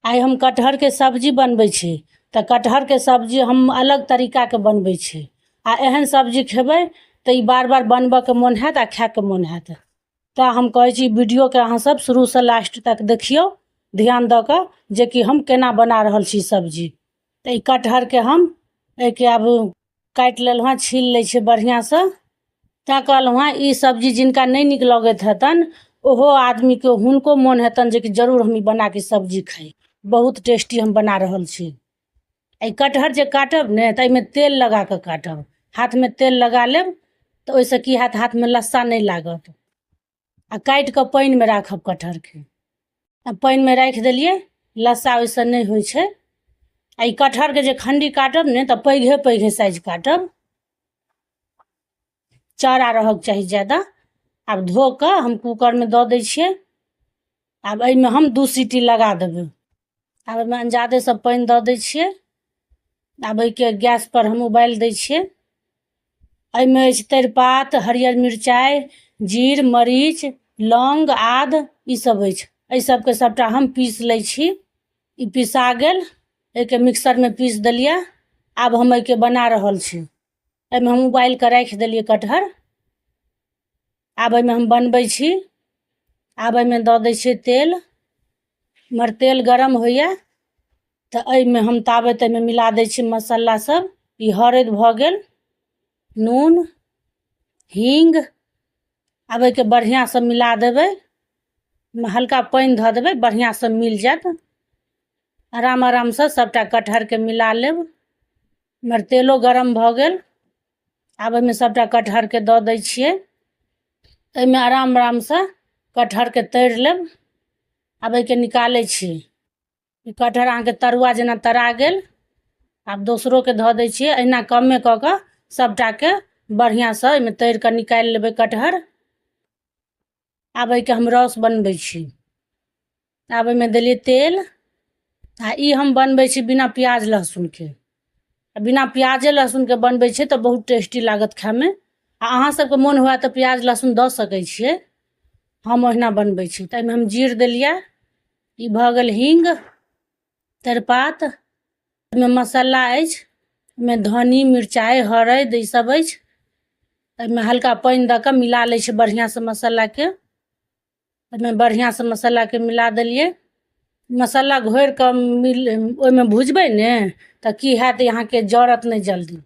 आइ हम कटहरके सब्जी बनबै छी तऽ कटहरके सब्जी हम अलग तरीकाके बनबै छी आ एहन सब्जी खेबै तऽ ई बार बार बनबऽके मोन हैत आ खायके मोन हैत। तऽ हम कहै छी वीडियोके अहाँ सब शुरूसँ लास्ट तक देखियौ ध्यान दऽ कऽ जेकि हम केना बना रहल छी सब्जी। तऽ ई कटहरके हम एहिके आब काटि लेलहुँ हँ, छील लै छियै बढ़िआँसँ। तैँ कहलहुँ हँ ई सब्जी जिनका नहि नीक लगैत हेतनि ओहो आदमीके हुनको मोन हेतनि जेकि जरूर हम ई बनाके सब्जी खाइ, बहुत टेस्टी हम बना रहल छी। एहि कटहर जे काटब ने तऽ एहिमे तेल लगा कऽ काटब, हाथमे तेल लगा लेब तऽ ओहिसँ की हैत, हाथमे लस्सा नहि लागत। आ काटि कऽ पानिमे राखब कटहरके, आ पानिमे राखि देलियै लस्सा ओहिसँ नहि होइ छै। आ ई कटहरके जे खण्डी काटब ने तऽ पैघे पैघे साइज काटब, चौड़ा रहऽके चाही ज्यादा। आब धो कऽ हम कूकरमे दऽ दै छियै। आब एहिमे हम 2 सीटी लगा देबै। आब एहिमे अंजादे सब पानि दऽ दै छियै। आब एहिके गैसपर हम उबालि दै छियै। एहिमे अछि तेजपात, हरियर मिरचाइ, जीर, मरीच, लौंग, आद ई सब अछि। एहि सबके सबटा हम पीस लै छी। ई पिसा गेल, एहिके मिक्सरमे पीस देलियै। आब हम एहिके बना रहल छी। एहिमे हम उबालि कऽ राखि देलियै कटहर। आब एहिमे हम बनबै छी। आब एहिमे दऽ दै छियै तेल। इम्हर तेल गरम होइए तऽ एहिमे हम ताबत एहिमे मिला दै छियै मसाला सब। ई हरैद भऽ गेल, नून, हींग। आब एहिके बढ़िआँसँ मिला देबै। हल्का पानि धऽ देबै, बढ़िआँसँ मिल जायत। आराम आरामसँ सभटा कटहरके मिला लेब। इम्हर तेलो गरम भऽ गेल। आब एहिमे सभटा कटहरके दऽ दै छियै। एहिमे आराम आरामसँ कटहरके तरि लेब। आब एहिके निकालै छी। ई कटहर अहाँके तरुआ जेना तरा गेल। आब दोसरोके धऽ दै छियै। एहिना कमे कऽ कऽ सभटाके बढ़िआँसँ एहिमे तरि कऽ निकालि लेबै कटहर। आब एहिके हम रस बनबै छी। आब एहिमे देलियै तेल। आ ई हम बनबै छी बिना प्याज लहसुनके। आ बिना प्याजे लहसुनके बनबै छियै तऽ बहुत टेस्टी लागत खायमे। आ अहाँ सबके मोन हुए तऽ प्याज लहसुन दऽ सकै छियै, हम ओहिना बनबै छी। तऽ एहिमे हम जीर देलियै, ई भऽ गेल हींग, तेजपात, एहिमे मसाला अछि, एहिमे धनी, मिरचाइ, हरैद ई सब अछि। एहिमे हल्का पानि दऽ कऽ मिला लै छियै बढ़िआँसँ मसालाके। एहिमे बढ़िआँसँ मसालाके मिला देलियै। मसाला घोरि कऽ मिल ओहिमे भुजबै ने तऽ की हैत, अहाँके जरत नहि जल्दी।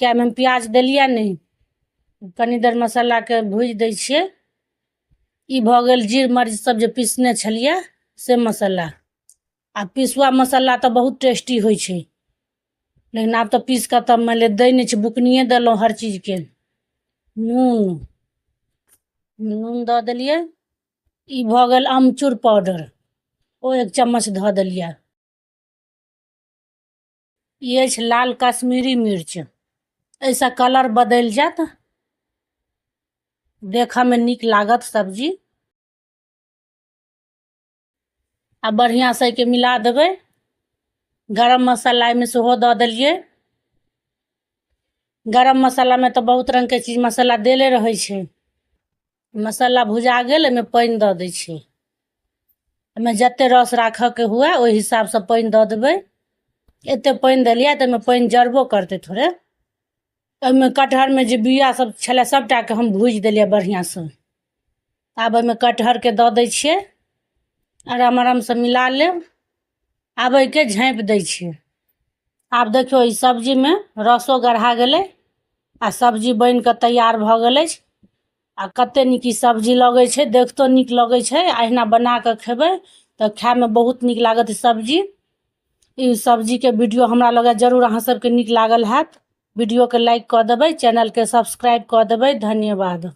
किए एहिमे हम प्याज देलियै नहि। कनि देर मसालाके भुजि दै छियै। ई भऽ गेल जीर मरीच सब जे पीसने छलियै से मसाला। आ पिसुआ मसाला तऽ बहुत टेस्टी होइ छै, लेकिन आब तऽ पीस कऽ तऽ मानि लिअ दै नहि छै, बुकनिए देलहुँ हर चीजके। नून, नून दऽ देलियै। ई भऽ गेल अमचूर पाउडर, ओ 1 चम्मच धऽ देलियै। ई अछि लाल कश्मीरी मिर्च, एहिसँ कलर बदलि जायत, देखऽमे नीक लागत सब्जी। आ बढ़िआँसँ एहिके मिला देबै। गरम मसाला एहिमे सेहो दऽ देलियै। गरम मसालामे तऽ बहुत रङ्गके चीज मसाला देले रहै छै। मसाला भुजा गेल, एहिमे पानि दऽ दै छियै। एहिमे जतेक रस राखऽके हुए ओहि हिसाबसँ पानि दऽ देबै। एतेक पानि देलियै तऽ एहिमे पानि जरबो करतै थोड़े। एहिमे कटहरमे जे बिआ सब छलै सबटाके हम भुजि देलियै बढ़िआँसँ। आब एहिमे कटहरके दऽ दै छियै। आराम आरामसँ मिला लेब। आब एहिके झाँपि दै छियै। आब देखियौ ई सब्जीमे रसो गढ़ा गेलै आ सब्जी बनि कऽ तैयार भऽ गेल अछि। आ कते नीक ई सब्जी लगै छै, देखतो नीक लगै छै। आ अहिना बना कऽ खेबै तऽ खायमे बहुत नीक लागत ई सब्जी। ई सब्जीके वीडियो हमरा लगैए जरूर अहाँ सबके नीक लागल हैत। वीडियोके लाइक कऽ देबै, चैनलके सब्सक्राइब कऽ देबै। धन्यवाद।